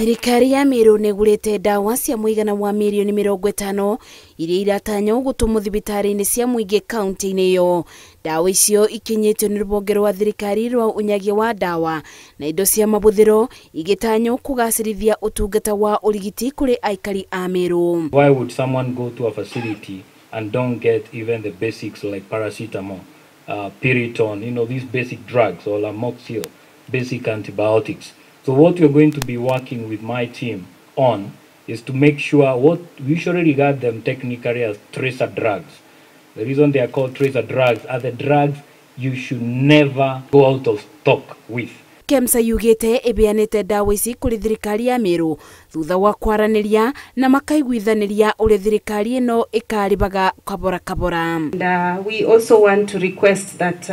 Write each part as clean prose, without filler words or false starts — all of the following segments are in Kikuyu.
Thirikari ya Meru nĩgũrĩte ndawa cia mũigana wa mirioni 50 iria iratanywo gũtũmwo thibitarĩ-inĩ cia mũingĩ kaunti-inĩ ĩyo. Ndawa icio ikinyĩtio nĩ rũhonge rwa thirikari rwa ũnyagia wa ndawa na indo cia mabuthĩro igĩtanywo kũgacĩrithia ũtungata wa ũrigiti kũrĩ aikari a Meru. Why would someone go to a facility and don't get even the basics like paracetamol, Piriton, these basic drugs, or Amoxil, basic antibiotics? So what we're going to be working with my team on is to make sure what we usually regard them technically as tracer drugs. The reason they are called tracer drugs are the drugs you should never go out of stock with. KEMSA yugite ibianite ndawa ici kuri thirikari ya Meru thutha wa kwaraniria na makaiguithaniria uria thirikari ino ikaribaga kabora kabora. And we also want to request that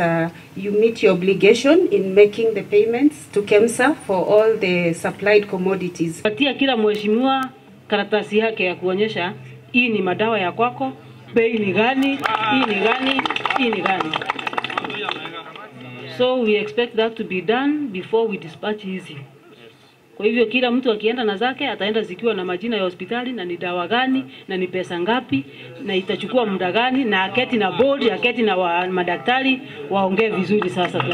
you meet your obligation in making the payments to KEMSA for all the supplied commodities. Patia kila mheshimiwa karatasi yake ya kuonyesha hii ni madawa ya kwako, bei ni gani, hii ni gani, hii ni gani. So we expect that to be done before we dispatch hizi. Kwa hivyo kila mtu akienda na zake ataenda zikiwa na majina ya hospitali na ni dawa gani na ni pesa ngapi na itachukua muda gani, na aketi na board, aketi na madaktari waongee vizuri sasa.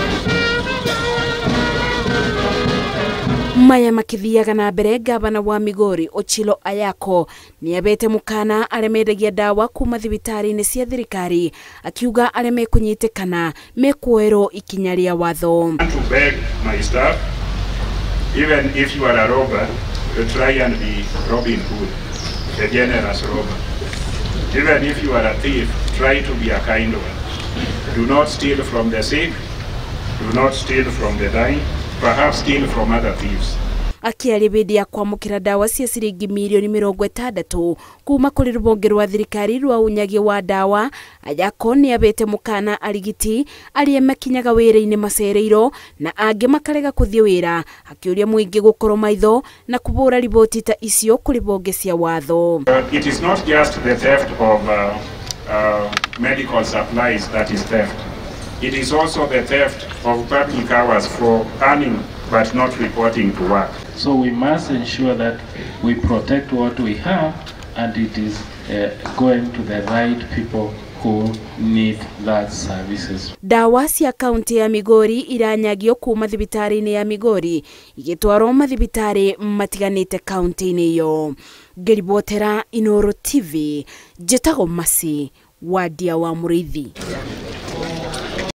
Maya makithiaga na mbere, gavana wa Migori Ochilo Ayako niabete mukana aria mendagia ndawa kuma thibitari-inĩ cia thirikari, akiuga aria mekunyitikana mekuoerwo ikinya ria watho. To beg my staff, even if you are a robber, you try and be Robin Hood, a generous robber. Even if you are a thief, try to be a kind one. Do not steal from the sick, do not steal from the dying, perhaps steal from other thieves. Akiaria hĩndĩ ya kwamũkĩra ndawa cia ciringi mirioni 60 kuma kũrĩ rũhonge rwa thirikari rwa ũnyagia wa ndawa, Ayako nĩabete mũkana arigiti arĩa makinyaga wĩra-inĩ macereirwo na angĩ makarega kũthiĩ wĩra, akĩũria mũingĩ gũkorwo maitho na kũbũra riboti ta icio kũrĩ honge cia watho. It is not just the theft of medical supplies that is theft. It is also the theft of public hours for earning but not reporting to work. So we must ensure that we protect what we have and it is going to the right people who need that services. Ndawa cia kaunti ya Migori iranyagio kuma thibitari-inĩ ya Migori igĩtwarwo mathibitari matiganĩte kaunti-inĩ ĩyo. Ngĩribotera Inooro TV, njĩtagwo Masi Wadia wa Mũrĩithi.